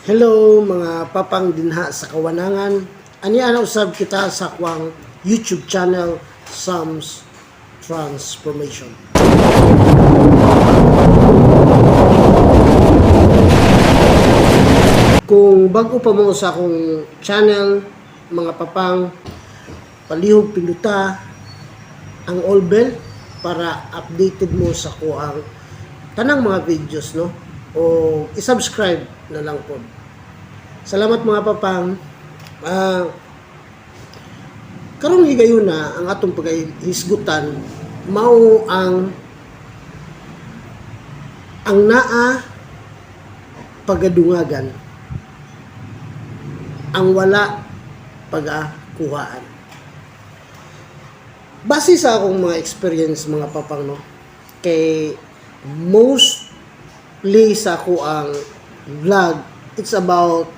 Hello, mga papang dinha sa kawanangan. Ania na usab kita sa akoang YouTube channel, Sam's Transformation. Kung bago pa mo sa akong channel, mga papang, palihog pinduta ang all bell para updated mo sa akoang tanang mga videos, no, o i-subscribe na lang po. Salamat, mga papang. Karong higayon na ang atong paghisgutan mao ang naa pagadungagan, ang wala pagakuhaan. Base sa akong mga experience, mga papang, no, kay mostly sa ako ang vlog, it's about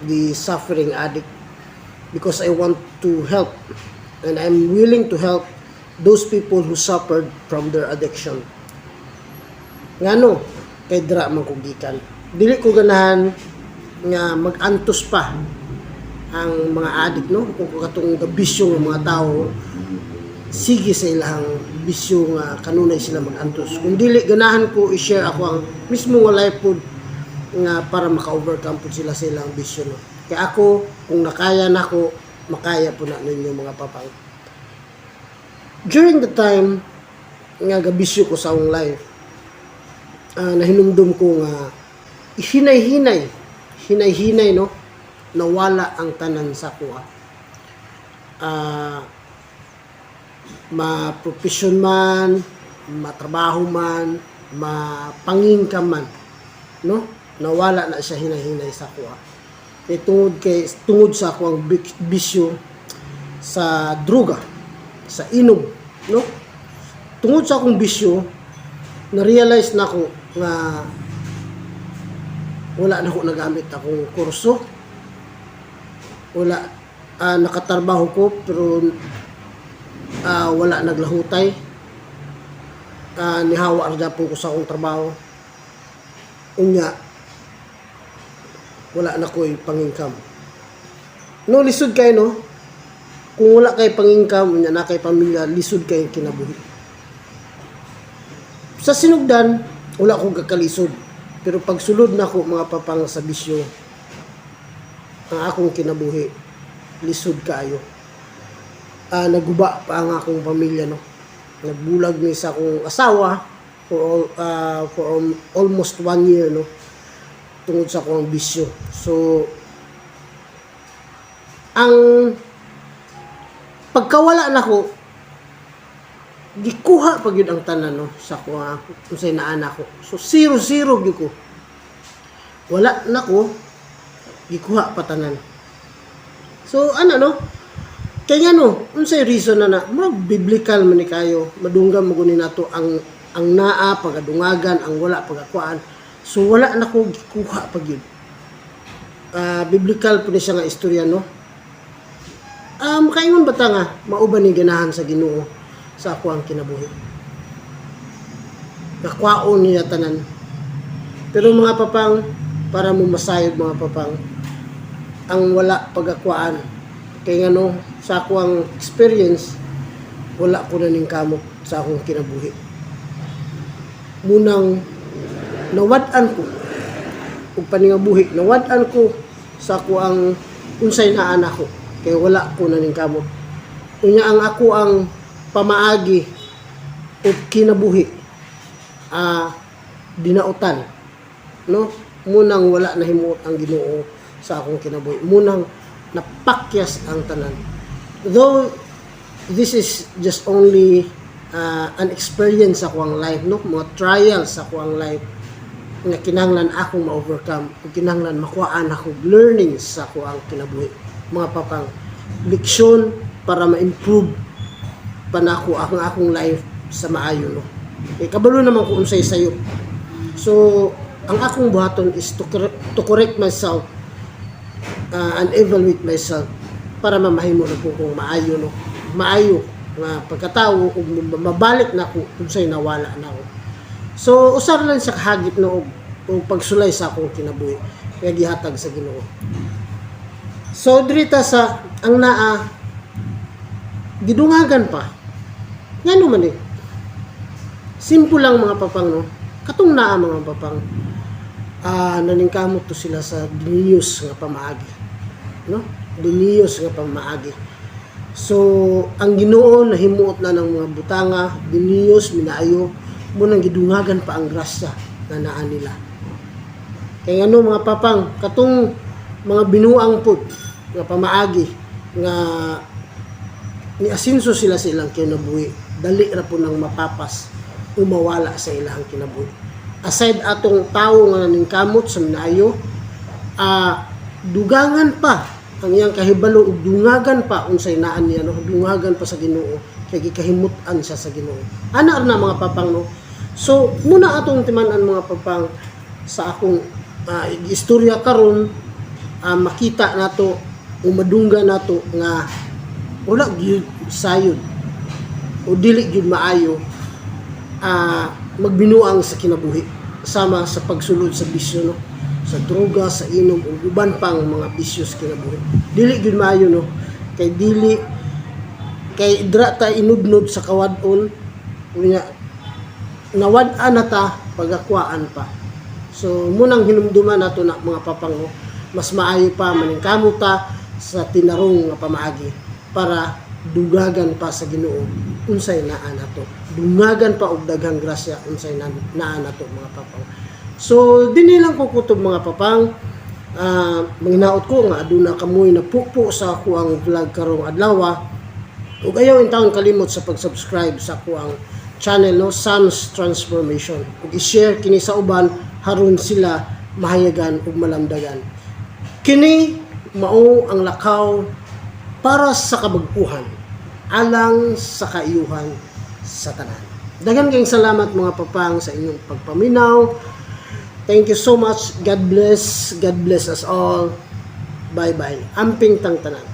the suffering addict because I want to help and I'm willing to help those people who suffered from their addiction. Ngano? Kay dira man ko gikan. Dili ko ganahan nga mag-antos pa ang mga addict, no, kung katong bisyo ng mga tao, sige sa ilang bisyo nga kanunay sila mag-antos. Kung dili ganahan ko i-share ako ang mismo nga life pod nga para maka-overcome pod sila sa ilang bisyo, no. Kaya ako, kung nakaya nako, makaya po na ninyo, mga papang. During the time nga gabisyo ko sa akong life, nahinumdum ko nga hinay-hinay, hinay-hinay, no, nawala ang tanan sa kuha. Ma-profession man, matrabaho man, mapangingka man, no? Nawala na siya hinay-hinay sa kuha. Kay tungod sa ako ang bisyo sa droga, sa inom, no? Tungod sa akong bisyo, na-realize na ko nga wala na ko nagamit akong kurso. Wala, nakatrabaho ko pero wala naglahutay. Nihawa ra gyapon ko sa akong trabaho. Unya, wala na ko'y pang-income. No, lisod kay, no? Kung wala kay pang-income, unya na kay pamilya, lisod kay kinabuhi. Sa sinugdan, wala akong kakalisod. Pero pagsulod na ko, mga papang, sa bisyo, ang akong kinabuhi, lisod kaayo. Naguba pa ang akong pamilya, no. Nagbulag ni sa akong asawa for almost one year, no. Tungod sa akong bisyo. So, ang pagkawala nako, gikuha pa gyud ang tanan, no, sa kuha unsay naa nako. So zero zero gyud ko. Wala nako, gikuha pa tanan. So ano, no? Kaya nga, no, unsay reason na na murag biblical man ni kayo, madunggan mo guni nato ang naa pagadungagan, ang wala pagakuan. So wala nako, gikuha pa gyud. Biblical po ni siya nga istorya, no. Makaingon ba ta nga mao ba ni ganahan sa Ginoo sa ako ang kinabuhi? Nakwaon niya tanan. Pero mga papang, para mo masayod, mga papang, ang wala pagakwaan. Kay ngano, sa ako ang experience, wala ko na ning kamot sa akong kinabuhi. Munang nawad-an ko ug paningabuhi, nawad-an ko sa ako ang unsay naa nako kay wala ko na ning kamot. Unya ang ako ang pamaagi ug kinabuhi dinautan, no. Munang wala na himuot ang Ginoo sa akong kinabuhi, munang napakyas ang tanan. Though this is just only an experience sa akong life, no, mga trials sa akong life nga kinahanglan akong ma-overcome ug kinahanglan makuhaan ako learnings sa ako ang kinabuhi, mga papang, leksyon para ma-improve pa nako ang akong life sa maayo, no. Kay kabalo naman ko unsay sayo. So ang akong buhaton is to correct myself and evaluate myself para mamahimo na po kong maayo, no, maayo nga pagkatao ug mabalik na ko unsay nawala na ako. So usar lang sa kahagit, no, og pagsulay sa akong kinabuhi. nga gihatag sa Ginoo. So diri ta sa ang naa gidungagan pa. Ngano man eh? Simple lang, mga papang, no. Katong naa, mga papang, naningkamot to sila sa diniyos nga pamaagi. No? Diniyos nga pamaagi. So, ang Ginoo nahimuot na ng mga butanga, diniyos, minaayo, mo nang gidungagan pa ang grasya na naa nila. Kaya ano, mga papang, katong mga binuang pud nga pamaagi nga niasinso sila sa ilang kinabuhi, dali ra po nang mapapas o mawala sa ilang kinabuhi. Aside atong tawo nga naningkamot sa minaayo, dugangan pa ang iyang kahibalo ug dungagan pa unsay naan niya, no, dungagan pa sa Ginoo kay gikahimut-an siya sa Ginoo. Ana ra na, mga papang, no. So muna atong timan-an, mga papang, sa akong istorya karon, makita nato o madungga nato nga wala gyud sayod o dili gyud maayo magbinuang sa kinabuhi sama sa pagsulod sa bisyo, no, sa droga, sa inom ug uban pang mga bisyo sa kinabuhi. Dili gyud maayo, no, kay dili kay dra ta inudnod sa kawad-on unya nawad-an na ta pagakwaan pa. So munang hinumduman nato na, mga papang, no, mas maayo pa maningkamot ta sa tinarong nga pamaagi para dugagan pa sa Ginoo unsay naa nato, dungagan pa og daghang grasya unsay naa nato, mga papang. So dinhi lang ko kutob, mga papang. Manginaot ko nga aduna kamoy napupo sa akuang vlog karong adlaw ug ayaw intawon kalimot sa pag-subscribe sa akuang channel, no, Sam's Transformation, ug i-share kini sa uban haron sila mahayagan ug malamdagan. Kini mao ang lakaw para sa kabagpuhan alang sa kaiyuhan sa tanan. Daghan kayong salamat, mga papang, sa inyong pagpaminaw. Thank you so much. God bless. God bless us all. Bye bye. Amping tang tanan.